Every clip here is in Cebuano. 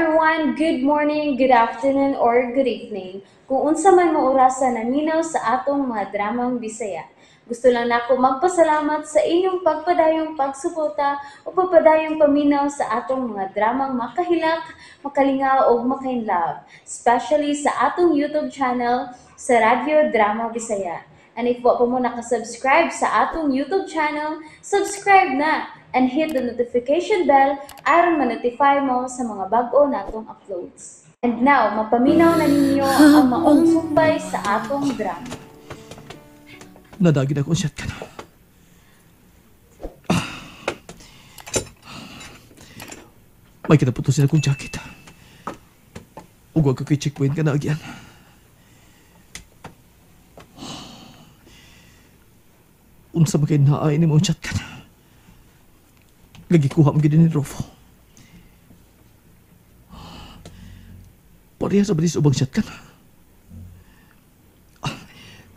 everyone! Good morning, good afternoon, or good evening. Kung unsa man mo orasa naminaw sa atong mga dramang Bisaya. Gusto lang nako magpasalamat sa inyong pagpadayong pagsuporta o pagpadayong paminaw sa atong mga dramang makahilak, makalingaw o makainlove, especially sa atong YouTube channel sa Radyo Drama Bisaya. And if wa pa mo nakasubscribe sa atong YouTube channel, subscribe na and hit the notification bell aron ma-notify mo sa mga bag-o natong uploads. And now, mapaminaw na ninyo ang maong sumpay sa atong drama. Nadagin ako ang shotgun. May kinaputo sila kong jacket. Ugwag ka kay checkpoint ka na agyan. Unsa man kay naay ni mo ang shotgun. Lagi kuha mo gid ni Rofo. Pareha sa balis ubang shotgun.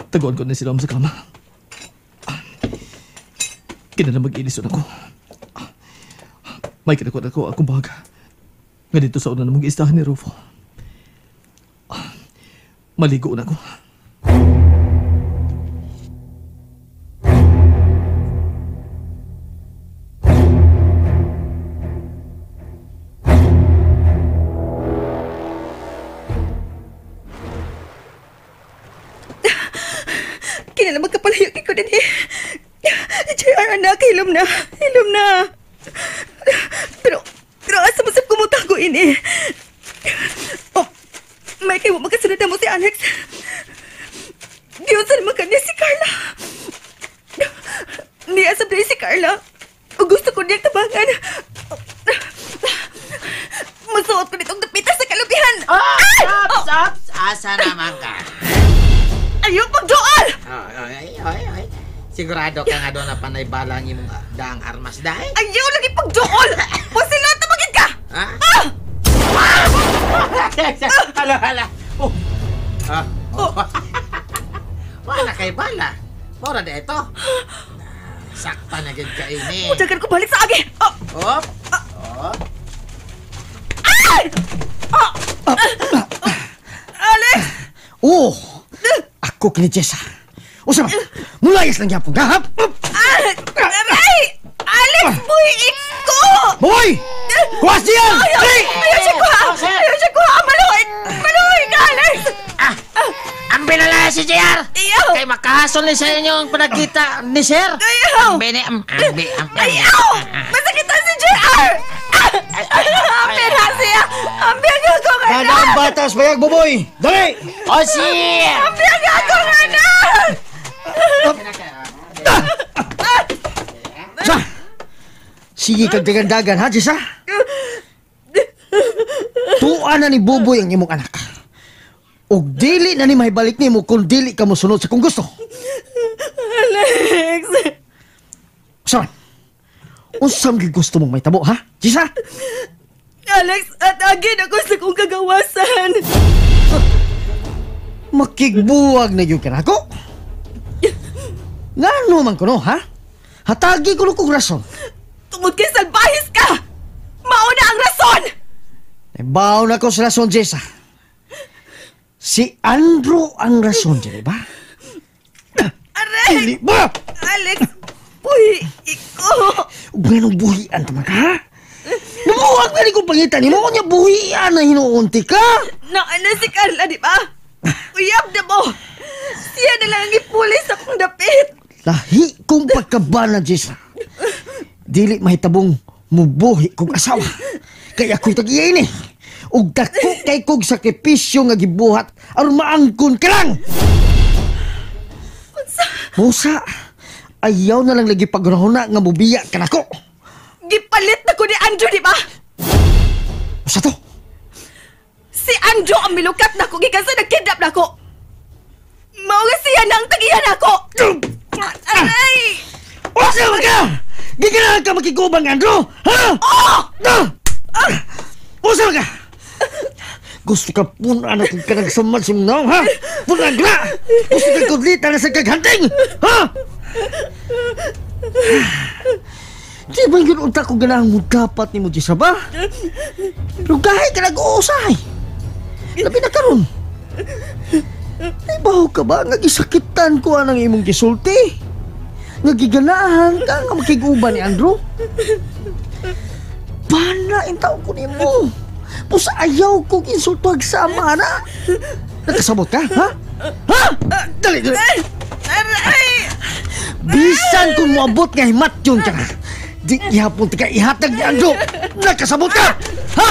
Taguan ko na sila sa kama. Kina na mag-ilison ako. May kinakuan ako akong baga. Nga dito sa una na mag-istahan ni Rufo. Maligo na ako. Kinala magkapalayo ko din eh. JR, anak, hilom na. Hilom na. Pero asa mo sa kumutago ini? Oh, may kayo magkasunod na mo si Alex. Diyos, saan magkanya si Carla? Niya sa si Carla. O gusto ko niyang tabangan. Masuot ko nitong dapita sa kalubihan. Oh, ops, ops. Asa naman ka? Ayaw pagduol! Ay, ay, ay. Sigurado ka nga doon na panay bala ang imong daang armas dahil? Ayaw lagi pagduol! Pasilot na magid ka! Ha? Ah! Hala, hala. Oh. Ah. Oh. Wala kay bala. Mora na ito. Sakta na gid ka ini. Udagan ko balik sa agi. Oh. Oh. Oh. Ay! Oh. Alex! Oh! Ako kini Jessa. Usa ba? Mulayas lang gyapon ka, ha? Aray! Alex, buhiin ko! Boy! Kuwas diyan! Ayaw siya kuha! Ayaw siya kuha! Maluhin! Maluhin ka, Alex! Ah! Ang binalaya si JR! Ayaw! Kay makahasol ni sa inyo ang panagkita ni Sir! Ayaw! Ang bini... Ayaw! Masakitan si JR! Ang siya! Ang biyag akong anak! Kada ang batas, bayag, Buboy! Dali! O sir! Ang biyag akong anak! Sa! Sige kag dagan-dagan, ha, Jessa? Tuan na ni Buboy ang imong anak. Og dili na ni mahibalik nimo kung dili ka mosunod sa kung gusto. Alex! Saan? Unsa man gusto mong mahitabo, ha? Jessa? Alex, at agin ako sa kong kagawasan. Makigbuwag na yun ka na ako? Ngano man ko no, ha? Hatagi ko kong rason. Tungod kay salbahis ka! Mauna ang rason! Baon ako sa rason, Jessa. Si Andrew ang rason, di ba? Aray! Dili ba? Alex, buhi iko! Ganong buhian tama ka, ha? Nabuwag na rin kong pangitan ni mo, kanya buhian na hinuunti ka! Naana si Carla, di ba? Uyab na mo! Siya na lang ang ipulis akong dapit! Lahi kong pagkabana, Jessa. Dili mahitabong mubuhi kong asawa. Kaya ako'y tag-iya ini. Ug dako kay kog sakripisyo nga gibuhat aron maangkon ka lang. Unsa? Musa, ayaw na lang lagi pagrahona nga mubiya ka nako. Gipalit na ko ni Andrew, di ba? Usa to? Si Andrew ang milukat nako gikan sa nagkidnap nako. Mao nga siya na ang tag-iya nako. Aray! Usa man ka! Giganahan ka makigubang, Andrew! Ha? Oh! Usa man ka! Gusto ka punan akong kanagsamad sa mga naong, ha? Punan ka na! Gusto ka kudlita na sa kaghanting! Ha? Di ba yun unta ko ganahang mo dapat ni mo, Jessa ba? Pero gahay ka nag-uusay. Labi na karon. Ay, baho ka ba? Nga gisakitan ko anang imong gisulti. Nga giganahan ka nga makig-uban ni Andrew. Bana, intaw ko nimo. Pusa ayaw ko insulto ag sama na. Nakasabot ka, ha? Ha? Dali, dali. Bisan kung moabot nga himat yun ka. Di ihapon ka ihatag ni Andrew. Nakasabot ka! Ha?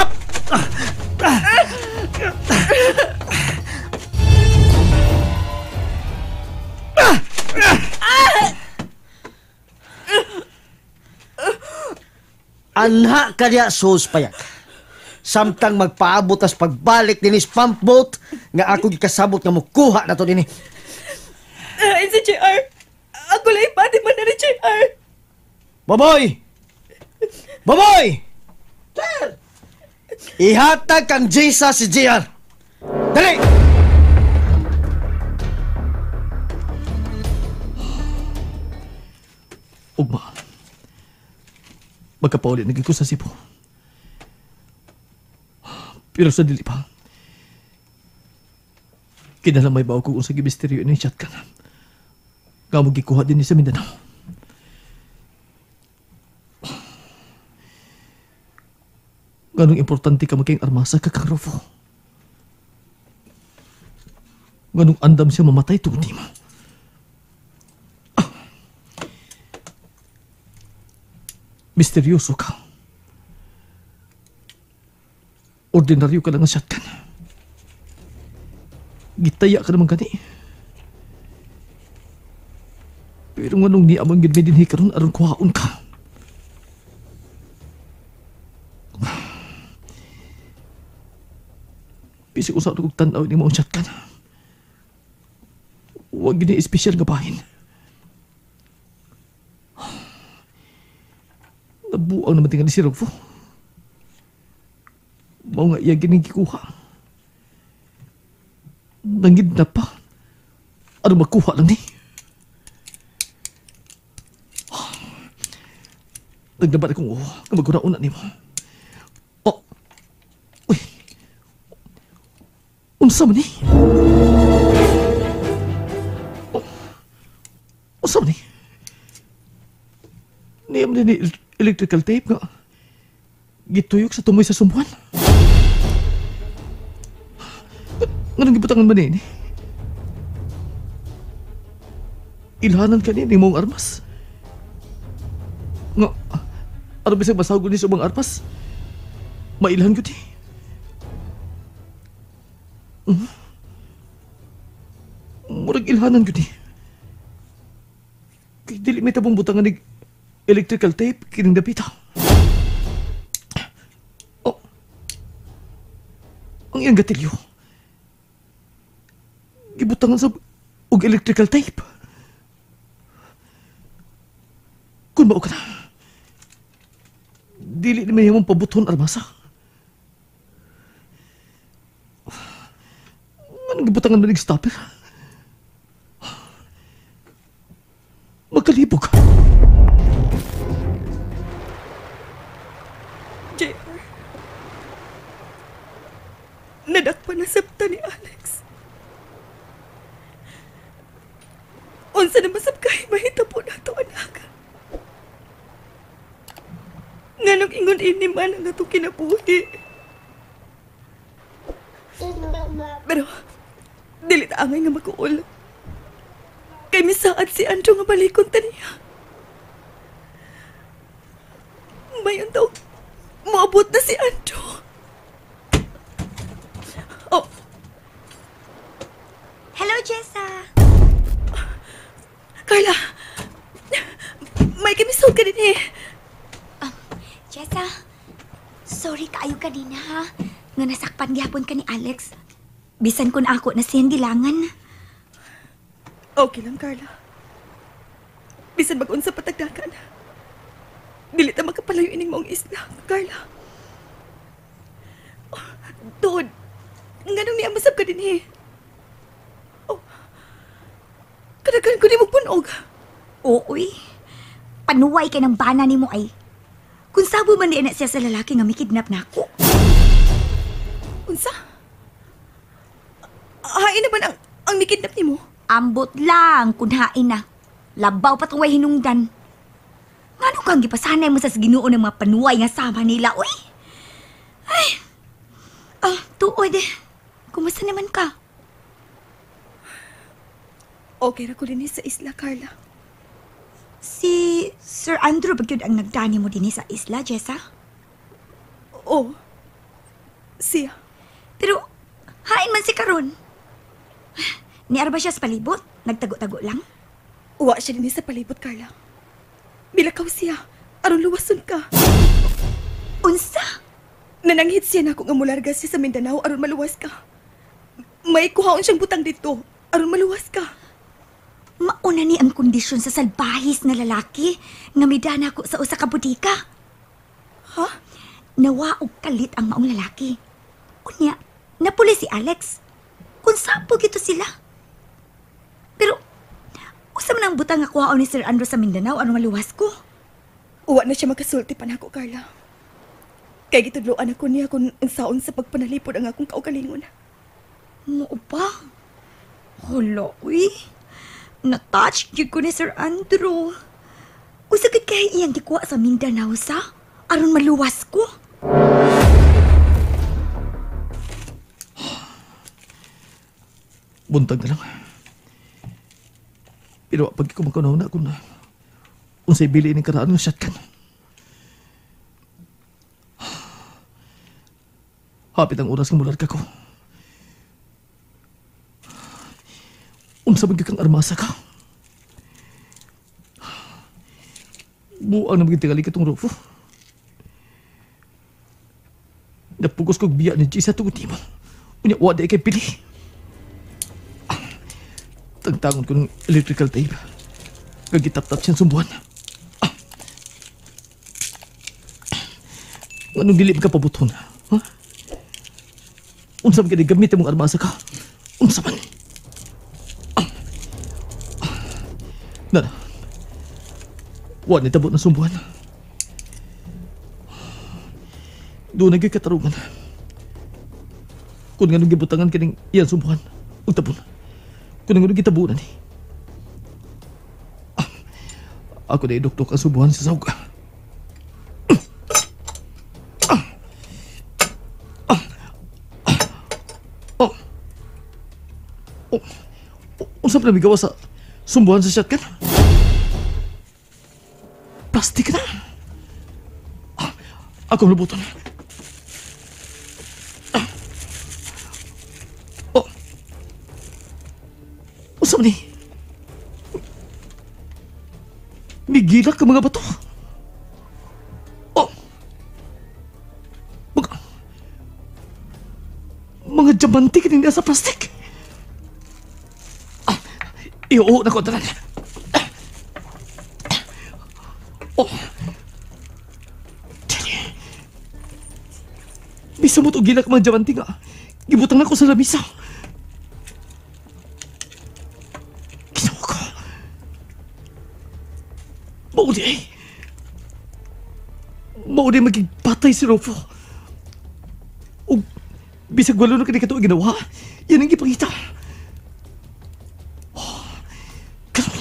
Anha ka diya sus payak. Samtang magpaabot as pagbalik dinis pump boat nga ako gikasabot nga mukuha na to dinhi. Ay, si JR. Ako lang ipati man na ni JR. Baboy! Baboy! Sir! Ihatag kang Jessa si JR. Dali! Ugma. Magkapauli na ko sa Cebu. Pero sa dili pa. Kinahanglan may bawo kung unsa gimisteryo ini shotgun. Nga mo gikuha din ni sa Mindanao. Ganong importante ka maging armasa ka kang Rufo. Ganong andam siya mamatay tungod nimo. Misteryoso ka. Ordinaryo ka lang ang shotgun. Gitaya ka naman gani. Pero nganong niamang gid may dinhi karon aron kuhaon ka. Bisag usa kog tan-aw ni mo ang shotgun. Wa gid ni espesyal nga bahin. Nabuang naman tingali si Rufo. Mao nga iya gining gikuha. Nangid na pa. Ano makuha lang ni? Naglabat akong uho. Maguna-una ni mo. Oh. Uy. Unsa man ni? Oh. Unsa man ni? Niyam din ni electrical tape nga. Gituyok sa tumoy sa sumbuan. Nganong gibutangan man ni? Ilhanan ka ni mong armas. Nga, ano bisag masagol ni sa ubang armas? Mailhan gyud ni. Murag ilhanan gyud ni. Kay dili may tabong butangan ni electrical tape kining dapita. Oh. Ang iyang gatilyo. Gibutangan sa og electrical tape. Kun mao ka na. Dili ni may himong pabuton armasa. Anong gibutangan man stopper? Magkalibog. JR, nadakpan na sabta ni Alex. Unsa na masab kay mahitabo na to, anak. Nganong ingon ini man ang atong kinabuhi. Pero dili ta angay nga maguol. Kay misaad si Andrew nga balikon ta niya. Mayon daw, moabot na si Andrew. Oh. Hello, Jessa. Carla, may kamisod ka din eh. Jessa, sorry kaayo kanina ha. Nga nasakpan gihapon ka ni Alex. Bisan kun ako na siyang gilangan. Okay lang, Carla. Bisan mag-unsa patagdakan. Dili ta makapalayo ining maong isla, Carla. Oh, Dod, nganong niya masab ka din eh. Oh, kadaghan ko ni mo punog. Oo, uy. Panuway kay ng bana nimo ay. Kung sabo man di na siya sa lalaki nga mikidnap na ako. Unsa? Hain na ba ang mikidnap nimo? Ambot lang kung hain na. Labaw pa itong way hinungdan. Ngano kang gipasanay mo sa Ginoo ng mga panuway nga sama nila, uy? Ay! Ah, tuod eh. Kumusta naman ka? Okay ra ko dinhi sa isla, Carla. Si Sir Andrew ba gyud ang nagdani mo dinhi sa isla, Jessa? Oo. Siya. Pero, hain man si karon. Niara ba siya sa palibot? Nagtago-tago lang? Uwa siya dinhi sa palibot, Carla. Bilakaw siya. Aron luwason ka. Unsa? Nananghit siya na ako nga mularga siya sa Mindanao aron maluwas ka. May kuhaon siyang butang dito aron maluwas ka. Mauna ni ang kondisyon sa salbahis na lalaki nga midana ko sa usa ka bodega. Ha? Nawa og kalit ang maong lalaki. Unya, napuli si Alex. Kung sapo gito sila. Pero, usa man ang butang nga kuhaon ni Sir Andrew sa Mindanao aron maluwas ko. Uwa na siya makasulti pa nako, Carla. Kay gitudloan ako niya kung unsaon sa pagpanalipod ang akong kaugalingon. Mo ba? Hala, uy. Na-touch gyud ko ni Sir Andrew. Usa gid kay iyang gikuha sa Mindanao sa aron maluwas ko. Buntag na lang. Pero pag ko magkunaw na kung unsay bili ni karaan ng shotgun. Hapit ang oras ng mularga ko. Unsa man gyud kang armasa ka? Buang na maging tingali katong Rufo. Napugos kog biya ni Jisa tungod nimo. Unya wa di kay pili. Tangtangon ko ng electrical tape. Gagitap-tap siyang sumbuhan. Anong dili ka pabuton? Ha? Unsa man kini gamit imong armasa ka? Unsa man? Nana. Wa ni tabot na sumbuhan. Doon na gyud katarungan. Kung nganong gibutangan kining iyang sumbuhan ug tabon. Kung nganong gitabunan ni. Ako na idukdok ang sumbuhan sa sawga. Oh. Oh. Unsa pa namigawa sa sumbuhan sa shotgun? Plastic na. Ako ang lubuton. Oh. Unsa man ni? Migilak ka mga bato. Oh. Mga diamante kini sa plastic. Iyo na ko tanan. Oh. Bisa mo to gilak mga diamante nga. Gibutang na ko sa lamisa. Ginawa ko. Maudi ay. Maudi maging patay si Rufo. O bisag walo na kini kato ginawa. Yan ang gipangita. Karon.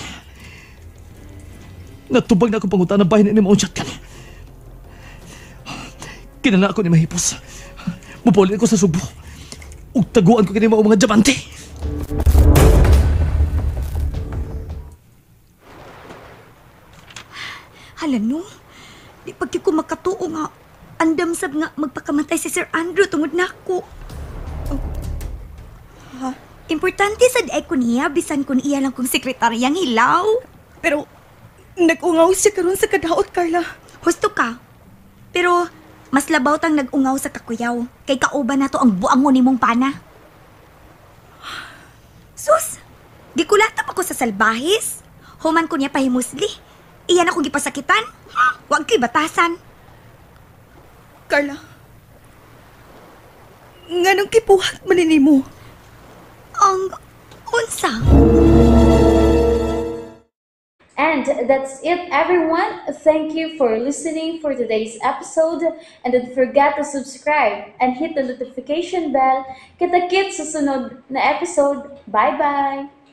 Natubag na akong pangutan ng bahin ni maong shotgun. Kinala ako ni Mahipos. Mupuli ko sa Subo. Ug taguan ko kini maong mga diamante. Hala no, di pag ko makatuo nga. Andam sab nga magpakamatay si Sir Andrew tungod nako. Oh. Ha? Importante sad ay ko niya bisan kun iya lang kong sekretaryang hilaw. Pero nag-ungaw siya karon sa kadaot, Carla. Husto ka. Pero mas labaw tang nag-ungaw sa kakuyaw. Kay kauban na to ang buangon nimong pana. Sus! Gikulatap ako sa salbahis. Human ko niya pahimusli. Iyan akong gipasakitan. Huwag kay batasan. Carla, nganong kipuhat man ni mo? Ang unsa? And And that's it, everyone. Thank you for listening for today's episode. And don't forget to subscribe and hit the notification bell. Kita-kits sa sunod na episode. Bye-bye!